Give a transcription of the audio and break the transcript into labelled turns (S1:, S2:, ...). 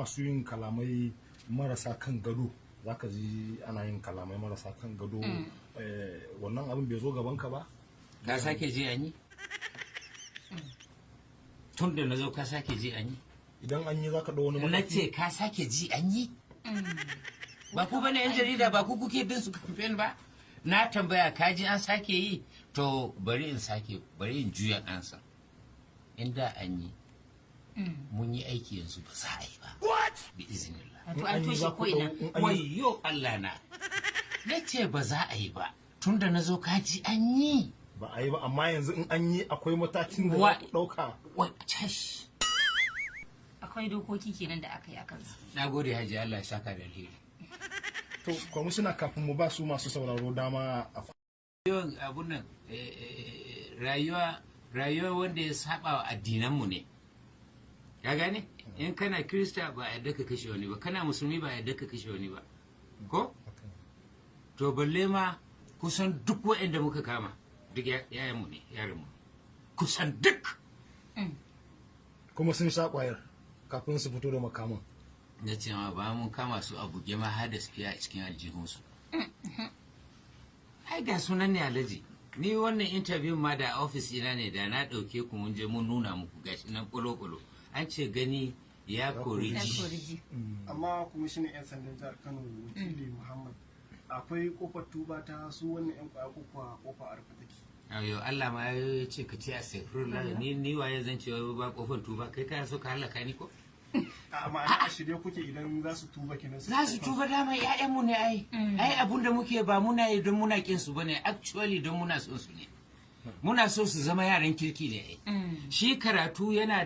S1: masu yin kalamai marasa kan gado. Zaka ji ana yin kalamai marasa kan gado. Wannan abin bai zo gaban ka ba?
S2: Ka sake ji an yi? Tun da na zo, ka sake ji an yi?
S1: Idan an yi, zaka ɗau wani
S2: Na
S1: mataki?
S2: ce ka sake ji an yi? Ba ku bane yan jarida, ba ku kuke bin su campaign ba? Na tambaya, ka ji an sake yi? To bari in sake, bari in juya ansa. Inda an yi, mun yi aiki, yanzu ba za a yi ba, bi iznillah.
S3: Wato an
S1: An yi,
S3: toshe
S1: za ku
S3: ko ina.
S1: in an yi-
S2: Wayyo Allah na! Na ce ba za a yi ba. Tun da na zo, ka ji an yi?
S1: Ba a yi ba, amma yanzu in an yi, akwai matakin da za ku ɗauka?
S2: Wai, cash.
S3: Akwai dokoki kenan da aka yi a kansu.
S2: Na gode, Hajji, Allah ya saka da alheri.
S1: To kwamishina, kafin mu ba su masu sauraro dama, akwai
S2: Yawan abun nan, rayuwa wanda ya saba wa addinanmu ne, ka gane? In kana Kirista, ba a yadda ka kashe wani ba. Kana Musulmi, ba a yadda ka kashe wani ba, ko? To balle ma kusan duk waɗanda muka kama, duk yayanmu ne, yaranmu kusan duk.
S1: Kuma sun sha kwayar kafin su fito da makaman.
S2: Na ce ma ba mun kama su a buge ma, har da suke a cikin aljihunsu. Ai ga sunan ne, Alhaji. Ni wannan interview ma da office ina ne, da na ɗauke ku mun je mun nuna muku, gashi nan ƙwalo-ƙwalo. An ce gani ya kori
S3: Ya
S2: ji.
S3: kori ji.
S4: Amma kwamishinan 'yan sandan jihar Kano, Wakili Muhammad, akwai kofar tuba ta su wannan 'yan kwaya, ko kuwa kofa a rufe take?
S2: Ayo, Allah ma ya ce ka ce astaghfirullah. Ni waye zan ce wai ba kofar tuba? Kai kana so ka halaka ni ko?
S4: A ma'ana, a shirye kuke idan za su tuba kenan?
S2: Za su tuba, dama ƴaƴanmu ne ai. Ai abun da muke ba muna yi don muna kin su bane, actually don muna son su ne. Muna so su zama yaran kirki ne ai. Shi karatu yana